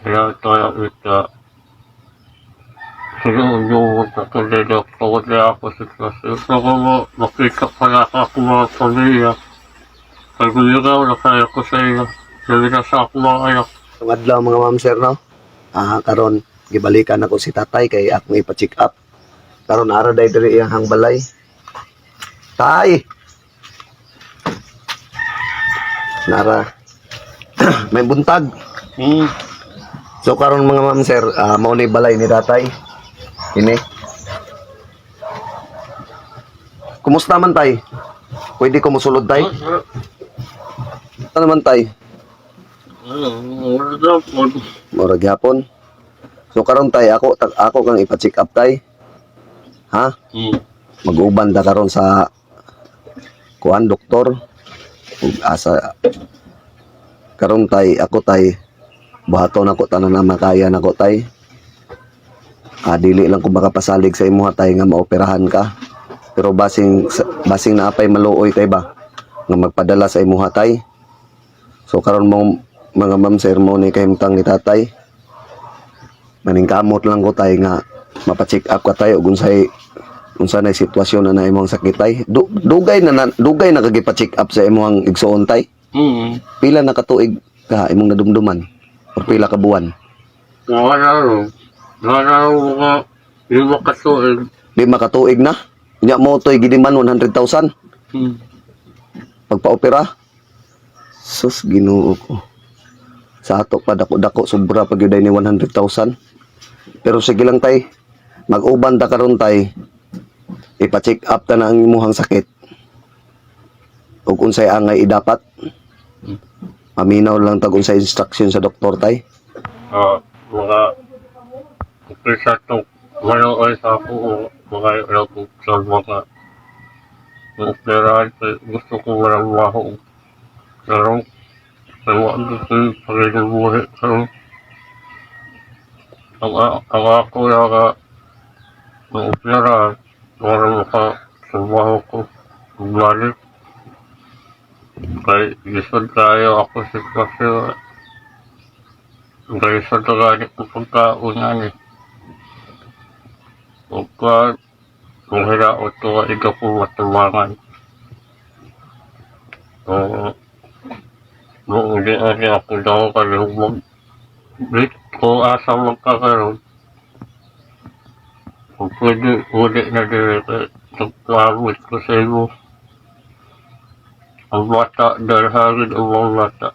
Kaya tayo ita. Sinuunod na tuloy tungkol na ako sitwasyon. Gusto ko mo makita ko na ako mga pamilya. Pag-uligaw na kaya ko sa iyo. Sabi na sa ako mga anak. Ang adlaw, mga ma'am, sir, no? Ah, karon gibalikan ako si tatay kay akong ipa-check up. Karon ara day diri iyang hangbalay. Tay. Nara. May buntag. So karon, mga ma'am, sir, mao ni balay ni tatay. Ini. Kumusta man, tay? Pwede ko musulod, tay? Ano man, tay? Murag gyapon. So karon, tay, ako kang ipa-check up, tay. Ha? Mag-uban ta karon sa kuan, doktor. Ug asa karon, tay, ako, tay, buhaton ako tanan na makaya nako, tay. Ah, dili lang ko makapasalig sa imuha, tay, nga maoperahan ka. Pero basing naapay maluoy, tay, ba nga magpadala sa imuha, tay. So karon mo, mga ma'am, sir, mo ni kahimtang ni tatay. Maningkamot lang ko, tay, nga mapa-check up ka, tay, ug unsay unsa na sitwasyon na na imong sakit, tay. Dugay na kag ipa-check up sa imong igsuon, tay? Pila na katuig ka imong nadumduman or pila ka buwan? Wala ro. Wala ro mga 5 ka tuig. 5 ka tuig na. Nya mo toy gidiman 100,000 pagpa-opera. Sus, Ginoo ko. Sa ato pa dako-dako sobra pag yun ni 100,000. Pero sige lang, tay. Mag-uban ta karon, tay. Ipa-check up ta na ang imuhang sakit. Ug unsay angay idapat. Paminaw lang tag unsay instruction sa doktor, tay. Ah, mga umpisa to maluoy sa ako o mga ilog sa mga operahan. Gusto ko walang maho. Pero pero ang gusto yung pagiging pero ang ako na ka ng operahan para makatrabaho ko bumalik. Kay lisod tayo ako sitwasyon. Kay sa tagalit ko pagkaunan eh. Pagka kung hinaot ko ikaw ko matabangan. Oo. Noong di ani ako daw kayo mag ko asa magkakaroon. Kung pwede, uli na dire kay nagpamit ko sa iyo. Ang bata, dalhagin ang mga bata.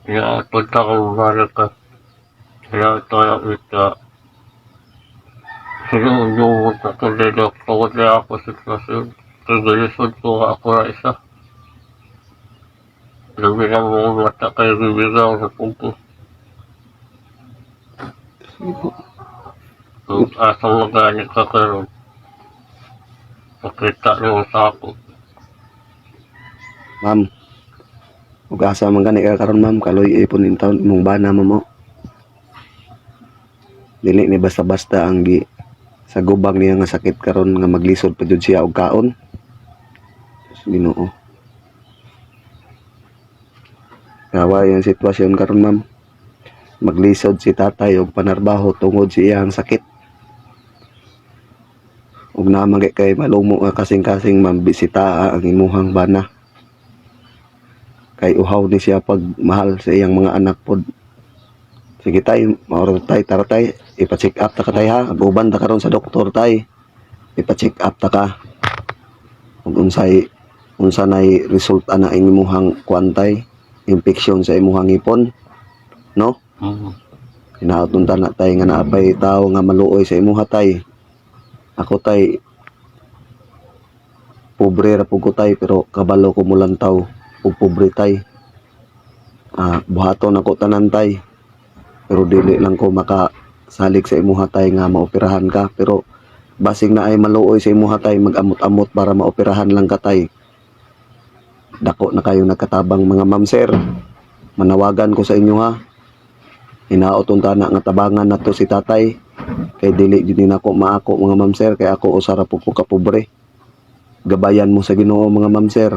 Kaya punta ko bumalik ka. Kaya tayo ita. Sinuunod na tuloy tungkol na ako sitwasyon. Kagalisod ko ako na isa. Labi na mga bata kayo bibigaw sa punto. Kung asa magani ka karon, pakita niyo sa ako. Ma'am. Ug asa man gani ka karon, ma'am, kaloy ipon in taon imong bana mo. Dili ni basta-basta ang gi sa gubang niya nga sakit karon nga maglisod pa jud siya og kaon. Diyos, Ginoo. Kawa yung sitwasyon karon, ma'am. Maglisod si tatay og panarbaho tungod sa iyang sakit. Ug naa man kay malumo nga kasing-kasing, ma'am, bisita ang imuhang bana. Kay uhaw ni siya pag mahal sa iyang mga anak pod. Sige, tay, maoro tay, tara, tay, ipa-check up ta ka, tay, ha. Uban ta karon sa doktor, tay. Ipa-check up ta ka. Ug unsay unsa nay result ana ang imuhang kuan, tay, infection sa imuhang ngipon, no? Hinaot unta na, tay, nga naapay tao nga maluoy sa imuha, tay. Ako, tay, pobre ra pud ko, tay, pero kabalo ko mulantaw og pobre, tay. Ah, buhaton ako tanan, tay. Pero dili lang ko makasalig sa imuha, tay, nga maoperahan ka, pero basing na ay maluoy sa imuha, tay, magamot-amot para maoperahan lang ka, tay. Dako na kayo nagkatabang, mga ma'am, sir. Manawagan ko sa inyo ha. Hinaot unta na nga tabangan nato si tatay kay dili jud ni nako maako, mga ma'am, sir, kay ako usa ra pud ko ka pobre. Gabayan mo sa Ginoo, mga ma'am, sir.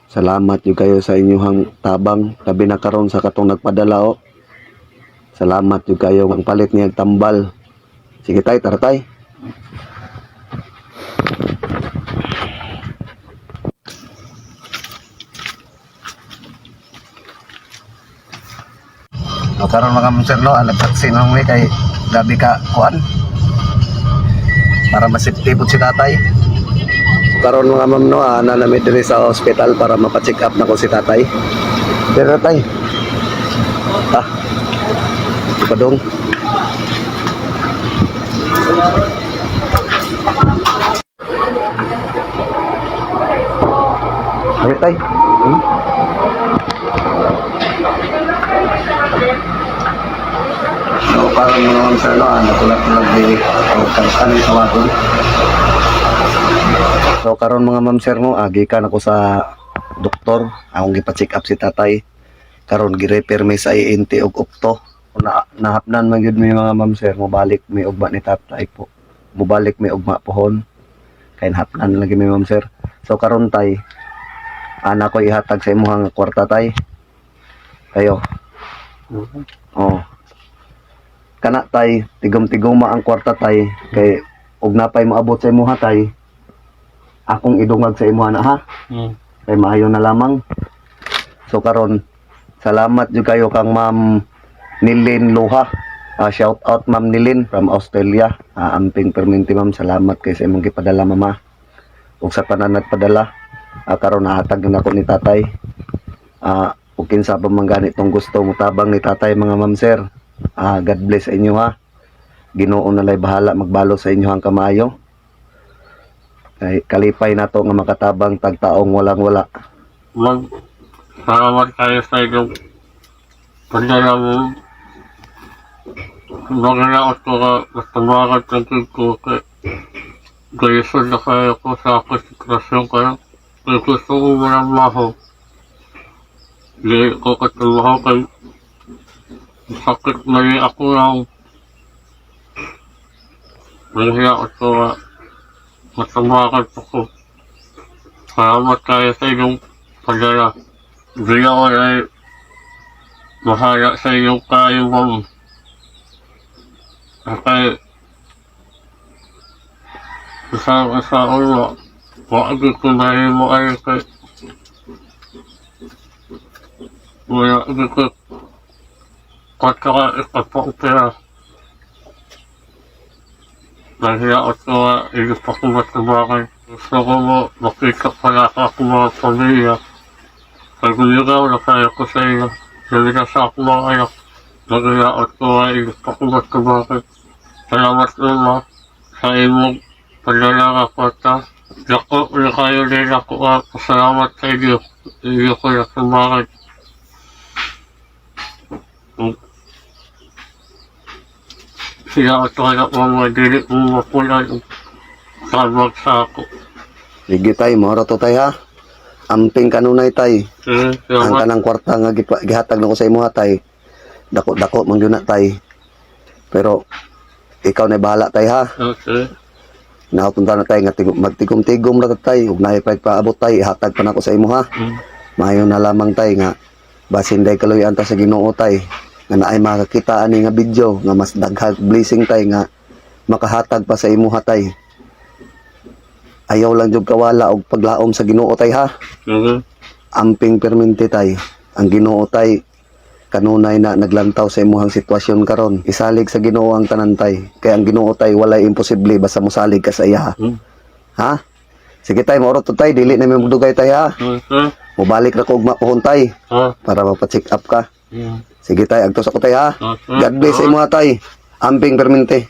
Salamat jud kayo sa inyong tabang, labi na karon sa katong nagpadala o. Salamat jud kayo ang palit niya tambal. Sige tay, tara tay. No, karon mga sir no, nagtaksi na mi kay gabi ka kuan. Para masipti po si tatay. Karon mga ma'am no, ana nami diri sa hospital para mapa-check up na ko si tatay. Diri tay. Ah. Padong. Ari tay. So, parang mga ma'am sir, no, nakulat-kulat di o kan tawagon. So, karon mga ma'am sir, no, gikan ako sa doktor, akong gipa-check up si tatay. Karon gi-refer mi sa ENT og opto. Na nahapnan man gyud mi mga ma'am sir, mobalik mi ugma ni tatay po. Mobalik mi ugma pohon. Kay nahapnan lagi mi ma'am sir. So karon tay, ana ko ihatag sa imuha nga kwarta tay. Kayo. Oh. Kana tay, tigom-tigoma ang kwarta tay kay og napay moabot sa imuha tay. Akong idungag sa imuha na ha. Kay maayo na lamang. So karon, salamat jud kayo kang Ma'am Nilin Luha. Shout out Ma'am Nilin from Australia. Amping perminti ma'am, salamat kay sa imong gipadala mama. Ug sa tanan nagpadala, karon nahatag na nako ni tatay. Ug kinsa pa man gani tong gusto mutabang ni tatay mga ma'am sir. God bless sa inyo ha. Ginoo na lay bahala magbalo sa inyo ang kamayo. Kay kalipay nato nga makatabang tagtaong walang wala. Mag, salamat kayo sa inyong padala mo. Magalaot ko ka, matawagan ng ko kay Gayusan na kayo ko sa ako sitwasyon kayo. Kaya gusto ko walang maho. Hindi ko katrabaho kay sakit mali ako lang. Nahiya ko nga matawagan ako. Salamat kayo sa inyong padala. Hindi ako ay bahala sa inyong kayo, ma'am. Kaya sa ulo, wag ko na mo ay kay wala ko kataka ikapaupera. Nahiya ako nga hindi pa ko matabakan. Gusto ko mo makita pala ako mga pamilya. Pag umigaw na kaya ko sa iyo. Sabi na sa ako mga anak. Nahiya ako nga hindi pa ko matabakan. Salamat Uma sa imong padala nga kwarta. Dako na kayo din ako ah. Salamat sa inyo. Hindi ko na sumakit. Sila at kaya mga dili mo mapula yung tabag sa ako. Sige tay, moro to tay ha. Amping kanunay tay. Eh, Ang salamat. kanang kwarta nga gihatag nako sa imuha tay. Dako-dako man gyud na tay. Pero ikaw na bahala tay ha. Okay. Napunta na tay nga magtigom-tigom ra ta, tay. Ug naay paabot tay, ihatag pa nako sa imuha. Maayo na lamang tay nga basin day kaluyan ta sa Ginoo tay nga naay makakita ani nga video nga mas daghang blessing tay nga makahatag pa sa imuha tay. Ayaw lang jud kawala og paglaom sa Ginoo tay ha. Okay. Amping perminti tay. Ang Ginoo tay kanunay na naglantaw sa imuhang sitwasyon karon. Isalig sa Ginoo ang tanan tay. Kay ang Ginoo tay walay imposible basta mosalig ka sa iya. Ha? Sige tay, maurot to tay, dili na mi magdugay tay ha. Okay. Mobalik ra ko ugma pohon tay Ah. para mapa-check up ka. Yeah. Sige tay, agtos ako tay ha. Okay. God bless sa imuha tay. Amping perminti.